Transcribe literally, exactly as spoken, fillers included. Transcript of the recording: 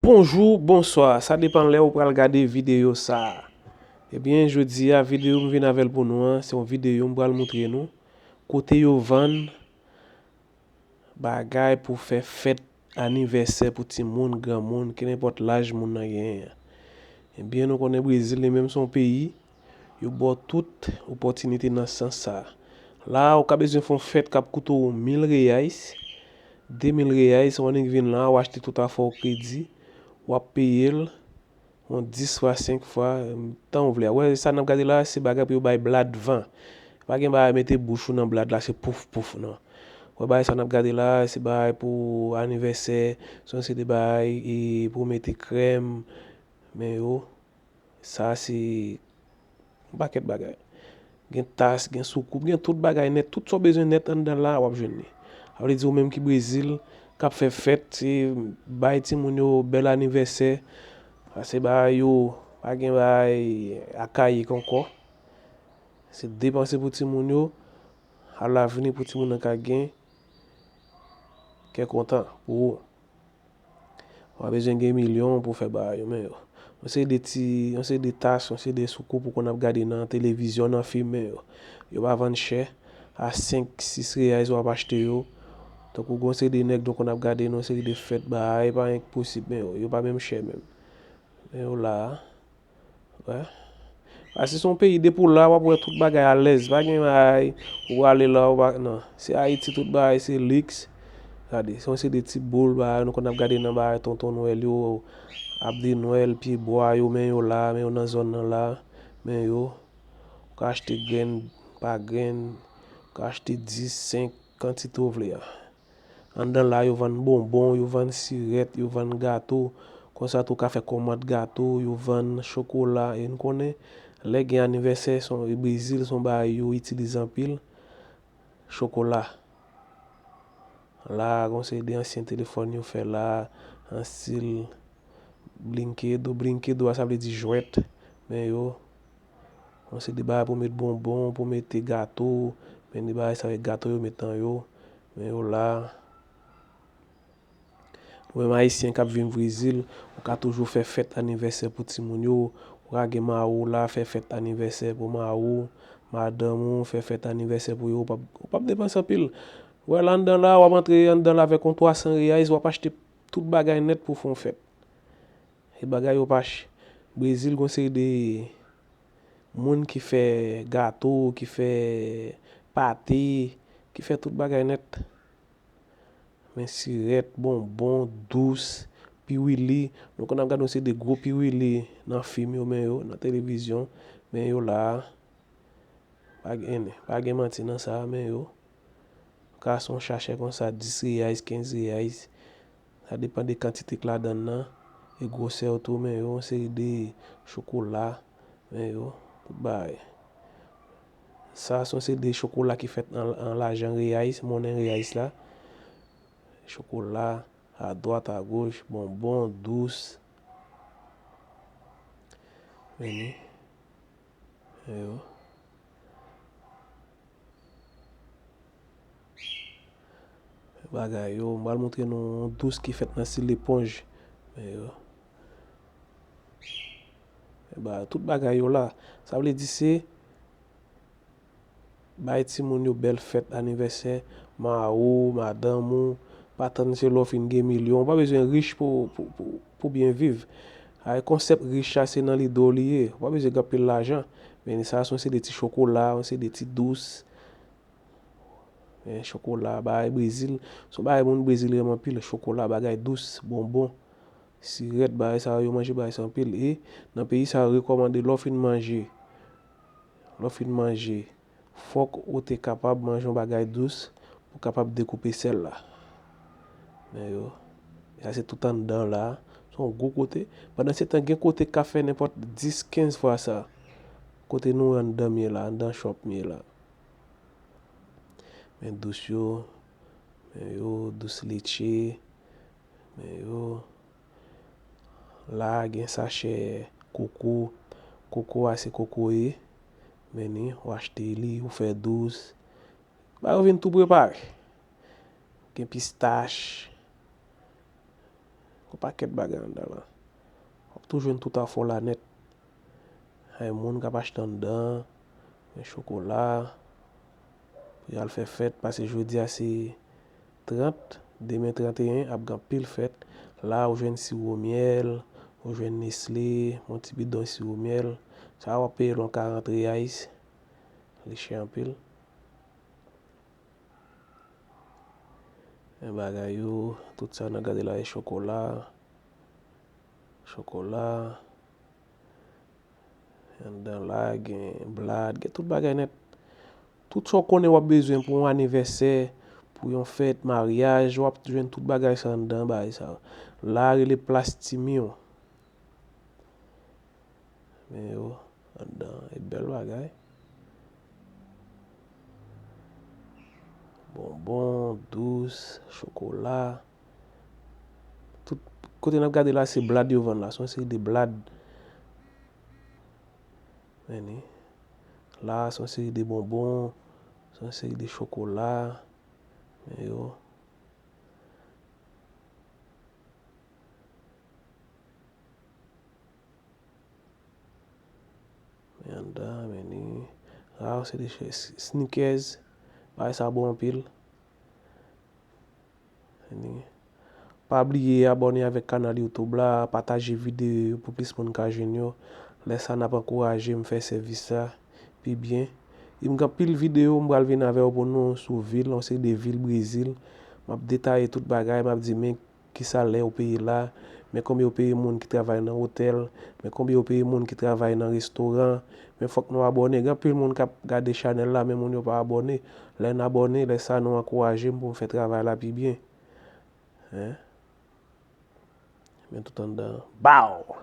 Bonjou, bonswa, sa depann lè ou pral gade videyo sa a. Ebyen, jodi a, videyo m vin avè l pou nou an, se yon videyo m pral moutre nou kote yo vann bagay pou fè fèt anivèsè pou timoun, granmoun, kenenpòt laj moun nan genyen an. Ebyen, nou konnen Brezil, li menm, se yon peyi, yo ba w tout opòtinite nan sans sa a. La a, ou ka bezwen fè yon fèt k ap koute w mil reais, de mil reais, ou annik vin la, ou achte tout afè w kredi, w ap peye l yon dis fwa, senk fwa, tan w vle a. Ou wè, sa n ap gade la a, se bagay pou yo bay blad van. Pa gen bagay mete bouch ou nan blad la, se pouf pouf, non. Ou wè, bagay sa n ap gade la a, se bagay pou anivèsè, se yon seri de bagay, e, pou mete krèm, men yo, sa se yon pakèt bagay. Gen tas, gen soukoup, gen tout bagay nèt. Tout sa w bezwen nèt anndan la a, w ap jwenn li. Sa vle di ou menm ki Brezil, k ap fè fèt, se bay timoun yo bèl anivèsè. Pase bagay yo, pa gen bagay akayik ankò. Se depanse pou timoun yo, alavni pou timoun nan ka gen kè kontan pou ou. Ou pa bezwen gen milyon pou fè bagay yo, men yo. Yon seri de ti, yon seri de tas, yon seri de soukoup ou konn ap gade nan televizyon, nan fim, men yo. Yo pa vann chè. A senk, sis reais w ap achte yo. Tankou gon seri de nèg nou konn ap gade nan yon seri de fèt, bagay pa enposib, men yo. Yo pa menm chè menm. Men yo la a. Wè. Paske se yon peyi, depi w la, w ap wè tout bagay alèz. Pa gen bagay, ou prale la, ou pa, non. Se Ayiti, tout bagay, se liks. Gade, se yon seri de ti boul, bagay, nou konn ap gade nan bagay tonton Nwèl yo, ab de Nwèl, pye bwa yo, men yo la, men yo nan zòn nan la, men yo. Ou ka achte grenn pa grenn, ou ka achte dis, senk, kantite w vle a. Anndan la, yo vann bonbon, yo vann sirèt, yo vann gato. Konsa tou, w ka fè kòmand gato, yo vann chokola. E n konnen, lè gen anivèsè, se yon, e Brezil, se yon bagay yo itilize anpil, chokola. La, gon seri de ansyen telefòn yo fè la, an stil brinquedo. Brinquedo a, sa vle di jwèt. Men yo, yon seri de bagay pou met bonbon, pou mete gato. Men de bagay sa, gato yo met nan yo. Men yo la. Nou menm Ayisyen k ap viv Brezil, ou ka toujou fè fèt anivèsè pou timoun yo. Ou ka gen mari w la, fè fèt anivèsè pou mari w, madanm ou, fè fèt anivèsè pou yo. Ou p ap, ou p ap depanse anpil. Ou wè la anndan la, w ap antre anndan la avèk yon twa san reais, w ap achte tout bagay nèt pou w fè yon fèt. E bagay yo pa chè. Brezil, gon seri de moun ki fè gato, ki fè pate, ki fè tout bagay nèt. Men sirèt, bonbon, dous, piwili. Nou konn ap gade yon seri de gwo piwili nan fim yo, men yo, nan televizyon, men yo la a. Pa gen, pa gen manti nan sa a, men yo. Ka se yon sachè konsa, dis reais, kenz reais. Sa depann de kantite k ladann nan, e gwosè yo tou, men yo, yon seri de chokola, men yo, tout bagay. Sa, se yon seri de chokola ki fèt an, an lajan reais, monnen reais la. Chokola, adwat, agoch, bonbon, dous. Men ni. Men yo. Bagay yo, m pral montre nou yon dous ki fèt nan stil eponj. Men yo. Men ba, tout bagay yo la. Sa vle di se bay timoun yo bèl fèt anivèsè, mari w, madanm ou, pa tann se lè w fin gen milyon. Ou pa bezwen rich pou, pou, pou, pou byen viv. Ay, konsèp rich la, se nan lide w li ye. Ou pa bezwen gen anpil lajan. Men sa, se yon seri de ti chokola, yon seri de ti dous. Men chokola, bagay Brezil. Se yon bagay moun Brezil renmen anpil. Chokola, bagay dous, bonbon, sirèt, bagay sa yo, yo manje bagay sa anpil. E nan peyi sa yo, rekòmande lè w fin manje, lè w fin manje, fòk ou te kapab manje yon bagay dous pou kapab dekoupe sèl la. Men yo, sa se tout anndan la. Se yon gwo kote. Pandan se tan, gen kote k ka fè nenpòt dis, kenz fwa sa. Kote nou anndan m ye la, anndan shop m ye la. Men dous yo, men yo, dous leche, men yo. La a gen sachè koko. Koko a se kokoye. Men ni, ou achte li, ou fè dous. Ba yo vin tou prepare. Gen pistach. Pakèt bagay anndan la. W ap tou jwenn tout afè w la nèt. Ay, moun k ap achte anndan, gen chokola, pou y al fè fèt, paske jodi a se trant, demen tranteyen, ap gen anpil fèt. La, ou jwenn siwo myèl, ou jwenn Nestlé, yon ti bidon siwo myèl. Sa a, w ap peye l yon karant reyais. Li chè anpil. Men bagay yo, tout sa n ap gade la, e chokola. Chokola. Anndan la, gen blad, gen tout bagay nèt. Tout sa w konnen w ap bezwen pou yon anivèsè, pou yon fèt, maryaj, w ap jwenn tout bagay sa anndan, bagay sa. La rele Plas Timiyon. Men yo, anndan, e bèl bagay. Bonbon, dous, chokola. Tout kote n ap gade la, se blad yo vann la. Se yon seri de blad. Men ni. La, se yon seri de bonbon, se yon seri de chokola. Men yo. Men anndan, men ni. Sa se de ch-, s-, sneakers. Bagay sa bon anpil. Men ni. Pa bliye abòne avèk kanal YouTube la, pataje videyo yo pou plis moun ka jwenn yo. Lè sa n ap ankouraje m fè sèvis sa pi byen. E m gen anpil videyo m pral vin avè yo pou nou sou vil, yon seri de vil Brezil. M ap detaye tout bagay, m ap di men kisa lè yo peye la, men konbyen yo peye moun ki travay nan otèl, men konbyen yo peye moun ki travay nan restoran, men fòk nou abòne. Gen anpil moun k ap gade chanèl la, men moun yo pa abòne. Lè n abòne, lè sa nou ankouraje m pou m fè travay la pi byen. Hein? Men tout anndan. Baw!